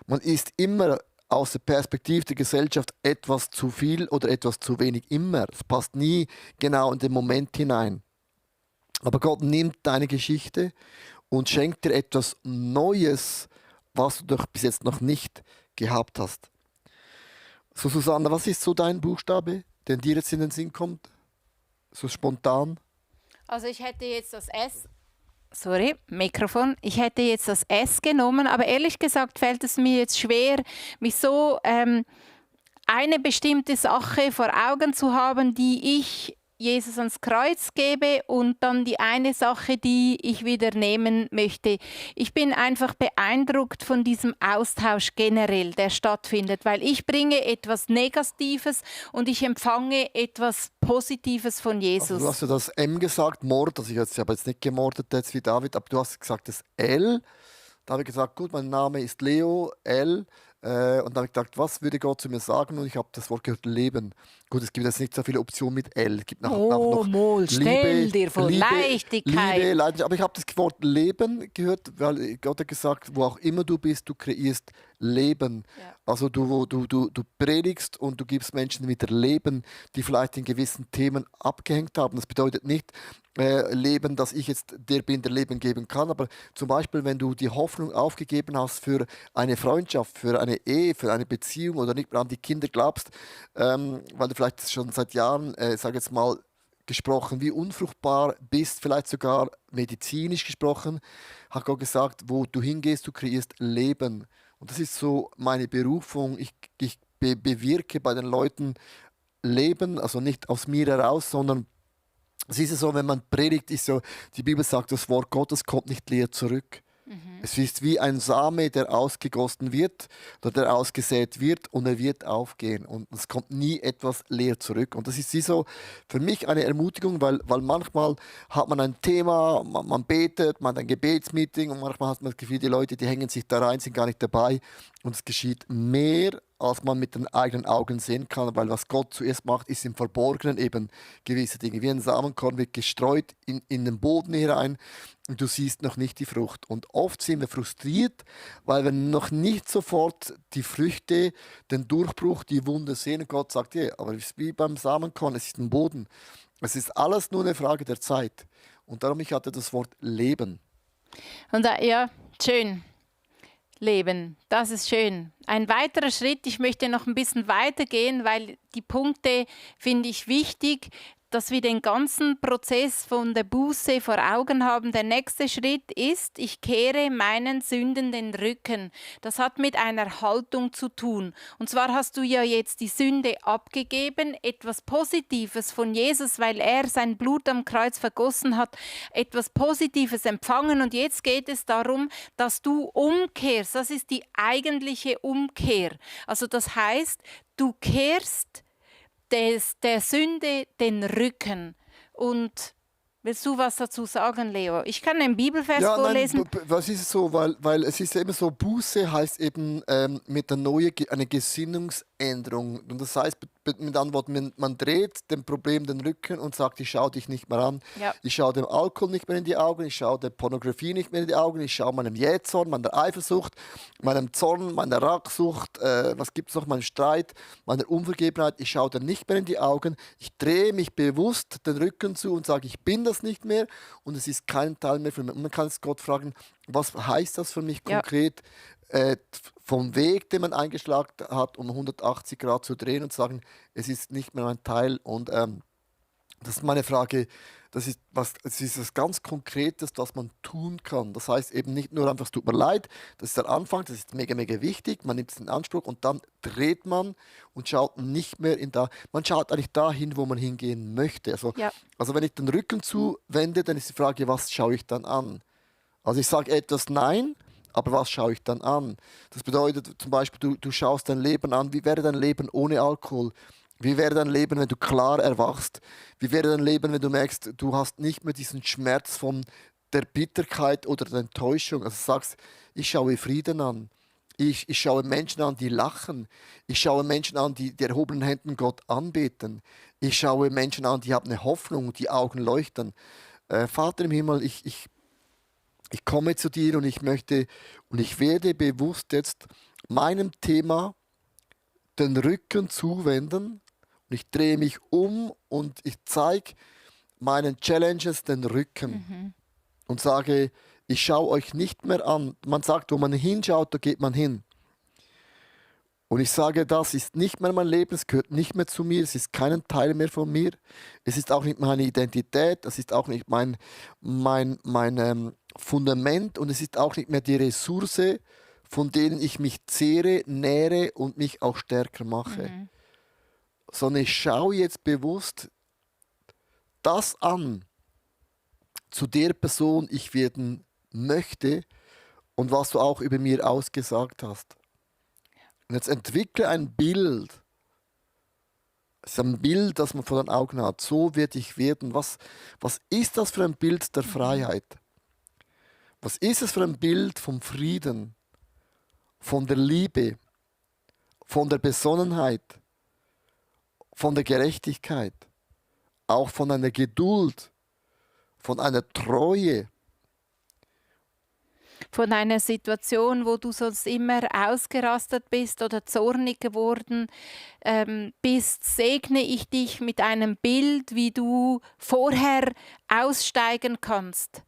A: Man ist immer aus der Perspektive der Gesellschaft etwas zu viel oder etwas zu wenig. Immer. Es passt nie genau in den Moment hinein. Aber Gott nimmt deine Geschichte und schenkt dir etwas Neues, was du doch bis jetzt noch nicht gehabt hast. So, Susanne, was ist so dein Buchstabe, der dir jetzt in den Sinn kommt? So spontan?
B: Also ich hätte jetzt das S, sorry, Mikrofon, ich hätte jetzt das S genommen, aber ehrlich gesagt fällt es mir jetzt schwer, mich so eine bestimmte Sache vor Augen zu haben, die ich Jesus ans Kreuz gebe und dann die eine Sache, die ich wieder nehmen möchte. Ich bin einfach beeindruckt von diesem Austausch generell, der stattfindet, weil ich bringe etwas Negatives und ich empfange etwas Positives von Jesus.
A: Also du hast ja das M gesagt, Mord. Also ich habe jetzt nicht gemordet jetzt wie David, aber du hast gesagt das L. Da habe ich gesagt, gut, mein Name ist Leo, L. Und dann habe ich gedacht, was würde Gott zu mir sagen? Und ich habe das Wort gehört, Leben. Gut, es gibt jetzt nicht so viele Optionen mit L. Es gibt noch
B: Mol, stell dir vor, Leichtigkeit.
A: Liebe, Leidenschaft. Aber ich habe das Wort Leben gehört, weil Gott hat gesagt, wo auch immer du bist, du kreierst Leben.
B: Ja.
A: Also du predigst und du gibst Menschen wieder Leben, die vielleicht in gewissen Themen abgehängt haben. Das bedeutet nicht Leben, dass ich jetzt der bin, der Leben geben kann. Aber zum Beispiel, wenn du die Hoffnung aufgegeben hast für eine Freundschaft, für eine Ehe, für eine Beziehung oder nicht mehr an die Kinder glaubst, weil du vielleicht schon seit Jahren, sag jetzt mal, gesprochen, wie unfruchtbar bist, vielleicht sogar medizinisch gesprochen, hat Gott gesagt, wo du hingehst, du kreierst Leben. Und das ist so meine Berufung. Ich bewirke bei den Leuten Leben, also nicht aus mir heraus, sondern es ist ja so, wenn man predigt, ist so, die Bibel sagt, das Wort Gottes kommt nicht leer zurück. Es ist wie ein Same, der ausgegossen wird oder der ausgesät wird und er wird aufgehen. Und es kommt nie etwas leer zurück. Und das ist wie so für mich eine Ermutigung, weil manchmal hat man ein Thema, man betet, man hat ein Gebetsmeeting und manchmal hat man das Gefühl, die Leute, die hängen sich da rein, sind gar nicht dabei. Und es geschieht mehr, als man mit den eigenen Augen sehen kann, weil was Gott zuerst macht, ist im Verborgenen eben gewisse Dinge. Wie ein Samenkorn wird gestreut in den Boden hinein und du siehst noch nicht die Frucht. Und oft sind wir frustriert, weil wir noch nicht sofort die Früchte, den Durchbruch, die Wunder sehen. Und Gott sagt, ja, aber es ist wie beim Samenkorn, es ist ein Boden. Es ist alles nur eine Frage der Zeit. Und darum, ich hatte das Wort Leben.
B: Und ja, schön. Leben, das ist schön. Ein weiterer Schritt, ich möchte noch ein bisschen weitergehen, weil die Punkte finde ich wichtig. dass wir den ganzen Prozess von der Buße vor Augen haben. Der nächste Schritt ist, ich kehre meinen Sünden den Rücken. Das hat mit einer Haltung zu tun. Und zwar hast du ja jetzt die Sünde abgegeben, etwas Positives von Jesus, weil er sein Blut am Kreuz vergossen hat, etwas Positives empfangen. Und jetzt geht es darum, dass du umkehrst. Das ist die eigentliche Umkehr. Also das heißt, du kehrst der Sünde den Rücken. Und willst du was dazu sagen, Leo? Ich kann einen Bibelvers
A: Ja, nein,
B: vorlesen.
A: was ist es so? Weil es ist ja immer so, Buße heißt eben mit der eine Gesinnungsänderung. Und das heißt mit anderen Worten, man dreht dem Problem den Rücken und sagt, ich schaue dich nicht mehr an.
B: Ja.
A: Ich schaue dem Alkohol nicht mehr in die Augen, ich schaue der Pornografie nicht mehr in die Augen, ich schaue meinem Jähzorn, meiner Eifersucht, meinem Zorn, meiner Rachsucht, was gibt es noch, meinem Streit, meiner Unvergebenheit, ich schaue dann nicht mehr in die Augen. Ich drehe mich bewusst den Rücken zu und sage, ich bin das nicht mehr und es ist kein Teil mehr für mich. Und man kann es Gott fragen, was heißt das für mich
B: Ja.
A: konkret? Vom Weg, den man eingeschlagen hat, um 180 Grad zu drehen und sagen, es ist nicht mehr mein Teil. Und das ist meine Frage, es ist was ganz Konkretes, was man tun kann. Das heißt eben nicht nur einfach, es tut mir leid, das ist der Anfang, das ist mega, mega wichtig, man nimmt es in Anspruch und dann dreht man und schaut nicht mehr man schaut eigentlich dahin, wo man hingehen möchte.
B: Ja.
A: Also wenn ich den Rücken zuwende, dann ist die Frage, was schaue ich dann an? Also ich sage etwas Nein, aber was schaue ich dann an? Das bedeutet zum Beispiel, du schaust dein Leben an, wie wäre dein Leben ohne Alkohol? Wie wäre dein Leben, wenn du klar erwachst? Wie wäre dein Leben, wenn du merkst, du hast nicht mehr diesen Schmerz von der Bitterkeit oder der Enttäuschung? Also sagst, ich schaue Frieden an. Ich schaue Menschen an, die lachen. Ich schaue Menschen an, die erhobenen Händen Gott anbeten. Ich schaue Menschen an, die haben eine Hoffnung, die Augen leuchten. Vater im Himmel, ich komme zu dir und ich möchte und ich werde bewusst jetzt meinem Thema den Rücken zuwenden und ich drehe mich um und ich zeige meinen Challenges den Rücken und sage, ich schaue euch nicht mehr an. Man sagt, wo man hinschaut, da geht man hin. Und ich sage, das ist nicht mehr mein Leben, es gehört nicht mehr zu mir, es ist kein Teil mehr von mir. Es ist auch nicht meine Identität, es ist auch nicht mein Fundament und es ist auch nicht mehr die Ressource, von denen ich mich zehre, nähre und mich auch stärker mache. Sondern ich schaue jetzt bewusst das an, zu der Person ich werden möchte und was du auch über mir ausgesagt hast. Und jetzt entwickle ein Bild. Es ist ein Bild, das man vor den Augen hat. So werde ich werden. Was ist das für ein Bild der Freiheit? Was ist es für ein Bild vom Frieden, von der Liebe, von der Besonnenheit, von der Gerechtigkeit, auch von einer Geduld, von einer Treue?
B: Von einer Situation, wo du sonst immer ausgerastet bist oder zornig geworden bist, segne ich dich mit einem Bild, wie du vorher aussteigen kannst,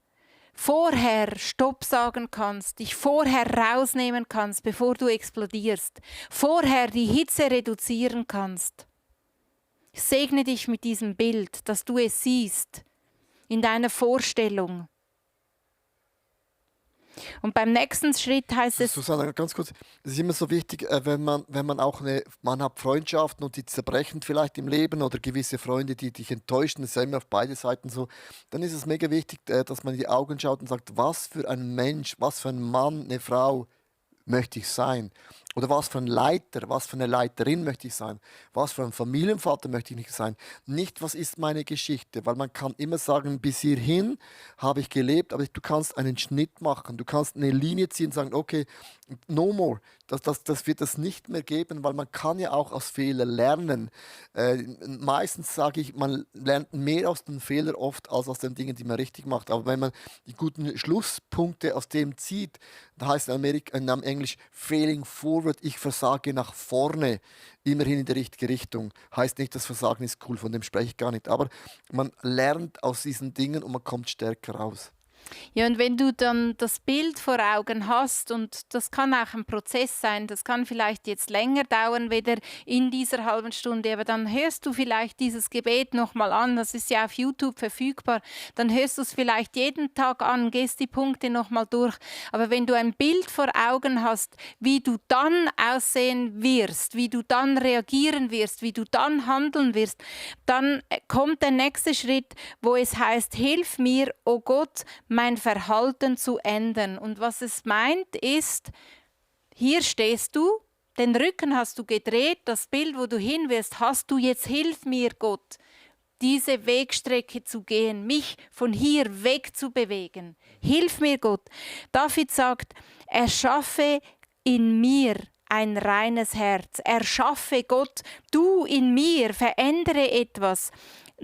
B: vorher Stopp sagen kannst, dich vorher rausnehmen kannst, bevor du explodierst, vorher die Hitze reduzieren kannst. Ich segne dich mit diesem Bild, dass du es siehst in deiner Vorstellung. Und beim nächsten Schritt heißt es...
A: Susanne, ganz kurz, es ist immer so wichtig, wenn man auch man hat Freundschaften und die zerbrechen vielleicht im Leben oder gewisse Freunde, die dich enttäuschen, das ist ja immer auf beide Seiten so, dann ist es mega wichtig, dass man in die Augen schaut und sagt, was für ein Mensch, was für ein Mann, eine Frau möchte ich sein? Oder was für ein Leiter, was für eine Leiterin möchte ich sein? Was für ein Familienvater möchte ich nicht sein? Nicht, was ist meine Geschichte? Weil man kann immer sagen, bis hierhin habe ich gelebt, aber du kannst einen Schnitt machen. Du kannst eine Linie ziehen und sagen, okay, no more. Das wird es nicht mehr geben, weil man kann ja auch aus Fehlern lernen. Meistens sage ich, man lernt mehr aus den Fehlern oft als aus den Dingen, die man richtig macht. Aber wenn man die guten Schlusspunkte aus dem zieht, da heißt in Englisch failing forward, ich versage nach vorne, immerhin in die richtige Richtung. Heißt nicht, das Versagen ist cool, von dem spreche ich gar nicht. Aber man lernt aus diesen Dingen und man kommt stärker raus.
B: Ja, und wenn du dann das Bild vor Augen hast, und das kann auch ein Prozess sein, das kann vielleicht jetzt länger dauern, weder in dieser halben Stunde, aber dann hörst du vielleicht dieses Gebet nochmal an, das ist ja auf YouTube verfügbar, dann hörst du es vielleicht jeden Tag an, gehst die Punkte nochmal durch. Aber wenn du ein Bild vor Augen hast, wie du dann aussehen wirst, wie du dann reagieren wirst, wie du dann handeln wirst, dann kommt der nächste Schritt, wo es heißt, hilf mir, oh Gott, mein Verhalten zu ändern. Und was es meint ist, hier stehst du, den Rücken hast du gedreht, das Bild, wo du hin willst, hast du, jetzt hilf mir Gott, diese Wegstrecke zu gehen, mich von hier weg zu bewegen. Hilf mir Gott. David sagt, erschaffe in mir ein reines Herz. Erschaffe Gott, du in mir, verändere etwas.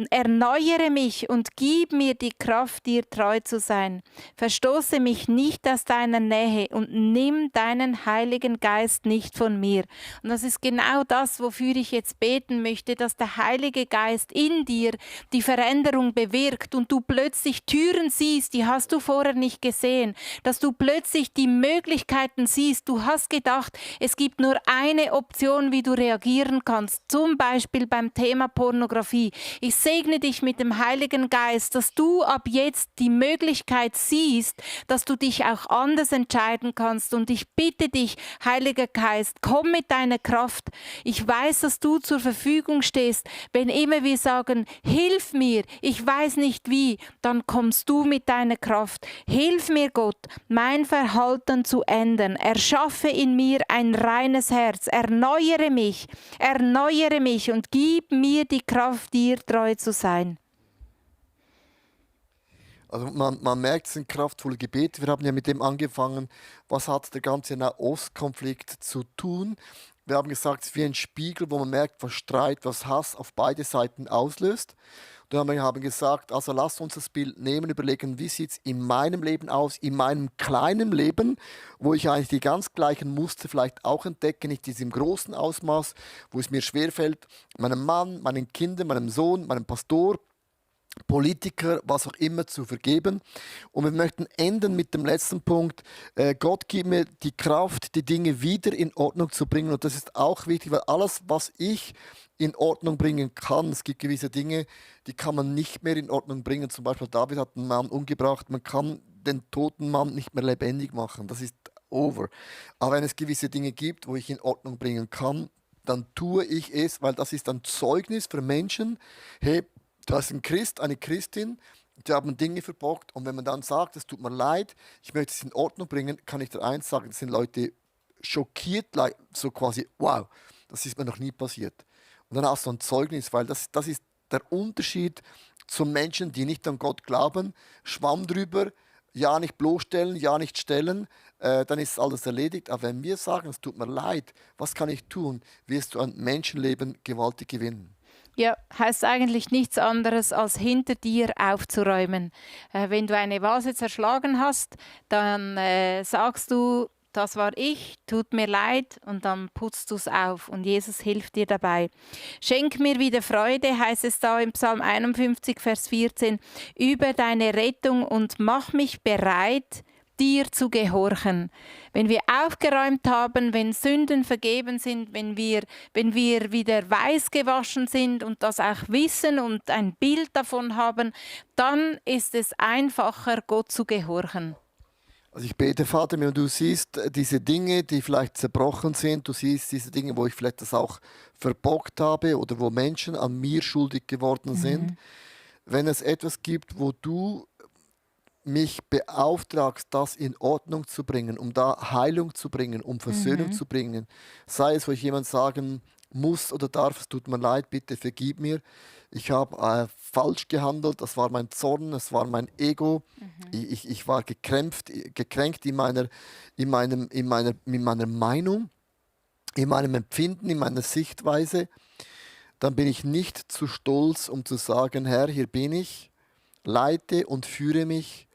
B: Erneuere mich und gib mir die Kraft, dir treu zu sein. Verstoße mich nicht aus deiner Nähe und nimm deinen Heiligen Geist nicht von mir. Und das ist genau das, wofür ich jetzt beten möchte, dass der Heilige Geist in dir die Veränderung bewirkt und du plötzlich Türen siehst, die hast du vorher nicht gesehen, dass du plötzlich die Möglichkeiten siehst. Du hast gedacht, es gibt nur eine Option, wie du reagieren kannst, zum Beispiel beim Thema Pornografie. Ich segne dich mit dem Heiligen Geist, dass du ab jetzt die Möglichkeit siehst, dass du dich auch anders entscheiden kannst. Und ich bitte dich, Heiliger Geist, komm mit deiner Kraft. Ich weiß, dass du zur Verfügung stehst. Wenn immer wir sagen, hilf mir, ich weiß nicht wie, dann kommst du mit deiner Kraft. Hilf mir, Gott, mein Verhalten zu ändern. Erschaffe in mir ein reines Herz. Erneuere mich und gib mir die Kraft, dir treu zu sein.
A: Also man merkt, es sind kraftvolle Gebete. Wir haben ja mit dem angefangen, was hat der ganze Nahostkonflikt zu tun. Wir haben gesagt, es ist wie ein Spiegel, wo man merkt, was Streit, was Hass auf beide Seiten auslöst. Und wir haben gesagt, also lasst uns das Bild nehmen, überlegen, wie sieht es in meinem Leben aus, in meinem kleinen Leben, wo ich eigentlich die ganz gleichen Muster vielleicht auch entdecke, nicht in diesem großen Ausmaß, wo es mir schwerfällt, meinem Mann, meinen Kindern, meinem Sohn, meinem Pastor, Politiker, was auch immer zu vergeben. Und wir möchten enden mit dem letzten Punkt. Gott gibt mir die Kraft, die Dinge wieder in Ordnung zu bringen. Und das ist auch wichtig, weil alles, was ich in Ordnung bringen kann, es gibt gewisse Dinge, die kann man nicht mehr in Ordnung bringen. Zum Beispiel David hat einen Mann umgebracht. Man kann den toten Mann nicht mehr lebendig machen. Das ist over. Aber wenn es gewisse Dinge gibt, wo ich in Ordnung bringen kann, dann tue ich es, weil das ist ein Zeugnis für Menschen. Hey, da ist ein Christ, eine Christin, die haben Dinge verbockt. Und wenn man dann sagt, es tut mir leid, ich möchte es in Ordnung bringen, kann ich dir eins sagen, das sind Leute schockiert, so quasi, wow, das ist mir noch nie passiert. Und dann hast du ein Zeugnis, weil das ist der Unterschied zu Menschen, die nicht an Gott glauben. Schwamm drüber, ja nicht bloßstellen, ja nicht stellen, dann ist alles erledigt. Aber wenn wir sagen, es tut mir leid, was kann ich tun, wirst du ein Menschenleben gewaltig gewinnen.
B: Ja, heißt eigentlich nichts anderes, als hinter dir aufzuräumen. Wenn du eine Vase zerschlagen hast, dann sagst du, das war ich, tut mir leid, und dann putzt du es auf und Jesus hilft dir dabei. Schenk mir wieder Freude, heißt es da im Psalm 51, Vers 14, über deine Rettung und mach mich bereit, dir zu gehorchen. Wenn wir aufgeräumt haben, wenn Sünden vergeben sind, wenn wir wieder weiß gewaschen sind und das auch wissen und ein Bild davon haben, dann ist es einfacher, Gott zu gehorchen.
A: Also ich bete, Vater, wenn du siehst diese Dinge, die vielleicht zerbrochen sind, du siehst diese Dinge, wo ich vielleicht das auch verbockt habe oder wo Menschen an mir schuldig geworden sind. Wenn es etwas gibt, wo du mich beauftragst, das in Ordnung zu bringen, um da Heilung zu bringen, um Versöhnung zu bringen. Sei es, wo ich jemand sagen muss oder darf, es tut mir leid, bitte vergib mir. Ich habe falsch gehandelt, das war mein Zorn, das war mein Ego. Ich war gekränkt in meiner Meinung, in meinem Empfinden, in meiner Sichtweise. Dann bin ich nicht zu stolz, um zu sagen, Herr, hier bin ich, leite und führe mich.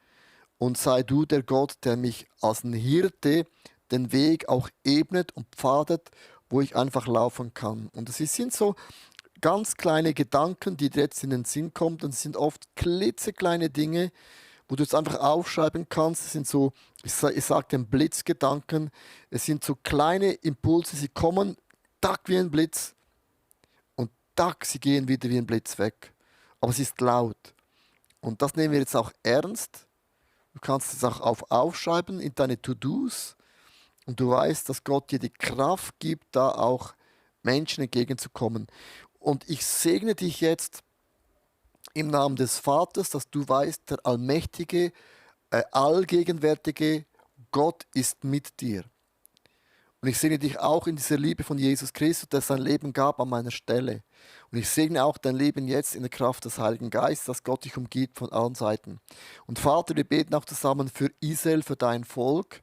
A: Und sei du der Gott, der mich als ein Hirte den Weg auch ebnet und pfadet, wo ich einfach laufen kann. Und sind so ganz kleine Gedanken, die dir jetzt in den Sinn kommen. Das sind oft klitzekleine Dinge, wo du es einfach aufschreiben kannst. Es sind so, ich sage den Blitzgedanken, es sind so kleine Impulse, sie kommen, tack wie ein Blitz und tack, sie gehen wieder wie ein Blitz weg. Aber es ist laut. Und das nehmen wir jetzt auch ernst. Du kannst es auch aufschreiben in deine To-Dos und du weißt, dass Gott dir die Kraft gibt, da auch Menschen entgegenzukommen. Und ich segne dich jetzt im Namen des Vaters, dass du weißt, der allmächtige, allgegenwärtige Gott ist mit dir. Und ich segne dich auch in dieser Liebe von Jesus Christus, der sein Leben gab an meiner Stelle. Und ich segne auch dein Leben jetzt in der Kraft des Heiligen Geistes, dass Gott dich umgibt von allen Seiten. Und Vater, wir beten auch zusammen für Israel, für dein Volk,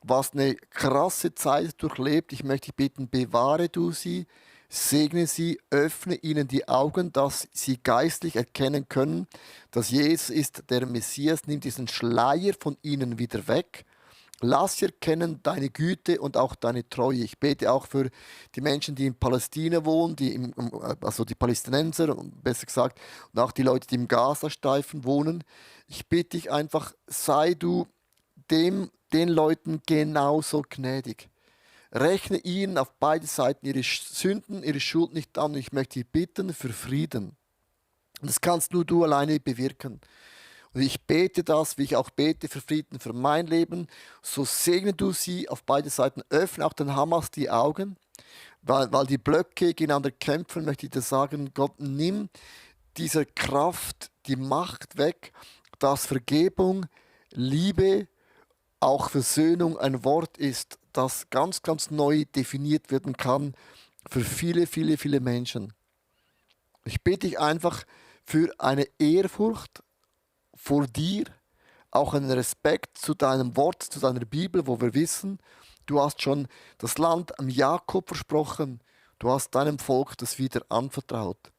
A: was eine krasse Zeit durchlebt. Ich möchte dich bitten, bewahre du sie, segne sie, öffne ihnen die Augen, dass sie geistlich erkennen können, dass Jesus ist der Messias. Nimm diesen Schleier von ihnen wieder weg. Lass sie erkennen deine Güte und auch deine Treue. Ich bete auch für die Menschen, die in Palästina wohnen, also die Palästinenser, besser gesagt, und auch die Leute, die im Gazastreifen wohnen. Ich bitte dich einfach, sei du den Leuten genauso gnädig. Rechne ihnen auf beide Seiten ihre Sünden, ihre Schuld nicht an. Ich möchte dich bitten für Frieden. Und das kannst nur du alleine bewirken. Und ich bete das, wie ich auch bete für Frieden für mein Leben. So segne du sie auf beide Seiten. Öffne auch den Hamas die Augen, weil die Blöcke gegeneinander kämpfen, möchte ich dir sagen, Gott, nimm dieser Kraft die Macht weg, dass Vergebung, Liebe, auch Versöhnung ein Wort ist, das ganz, ganz neu definiert werden kann für viele, viele, viele Menschen. Ich bitte dich einfach für eine Ehrfurcht vor dir, auch einen Respekt zu deinem Wort, zu deiner Bibel, wo wir wissen, du hast schon das Land am Jakob versprochen, du hast deinem Volk das wieder anvertraut.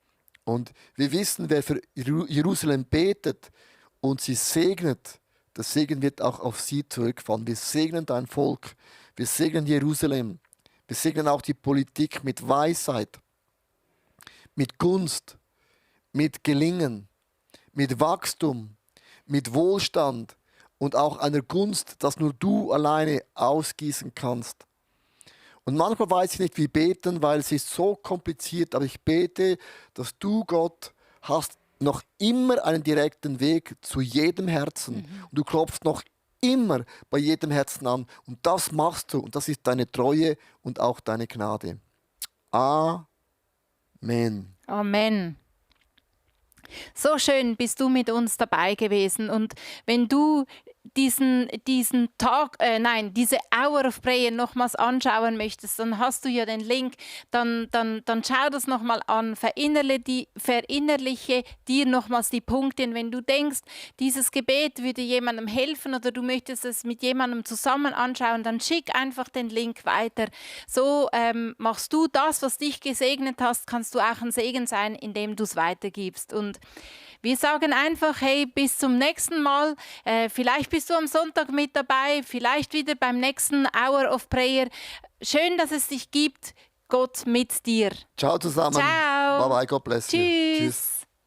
A: Und wir wissen, wer für Jerusalem betet und sie segnet, der Segen wird auch auf sie zurückfallen. Wir segnen dein Volk, wir segnen Jerusalem, wir segnen auch die Politik mit Weisheit, mit Gunst, mit Gelingen, mit Wachstum, mit Wohlstand und auch einer Gunst, dass nur du alleine ausgießen kannst. Und manchmal weiß ich nicht, wie beten, weil es ist so kompliziert, aber ich bete, dass du, Gott, hast noch immer einen direkten Weg zu jedem Herzen. Und du klopfst noch immer bei jedem Herzen an. Und das machst du. Und das ist deine Treue und auch deine Gnade. Amen.
B: Amen. So schön bist du mit uns dabei gewesen. Und wenn du diese Hour of Prayer nochmals anschauen möchtest, dann hast du ja den Link, dann schau das nochmal an, verinnerliche dir nochmals die Punkte. Und wenn du denkst, dieses Gebet würde jemandem helfen oder du möchtest es mit jemandem zusammen anschauen, dann schick einfach den Link weiter. So machst du das, was dich gesegnet hast, kannst du auch ein Segen sein, indem du es weitergibst. Und wir sagen einfach, hey, bis zum nächsten Mal. Vielleicht bist du am Sonntag mit dabei, vielleicht wieder beim nächsten Hour of Prayer. Schön, dass es dich gibt. Gott mit dir.
A: Ciao zusammen.
B: Ciao.
A: Bye bye, God bless you.
B: Tschüss.
A: Tschüss.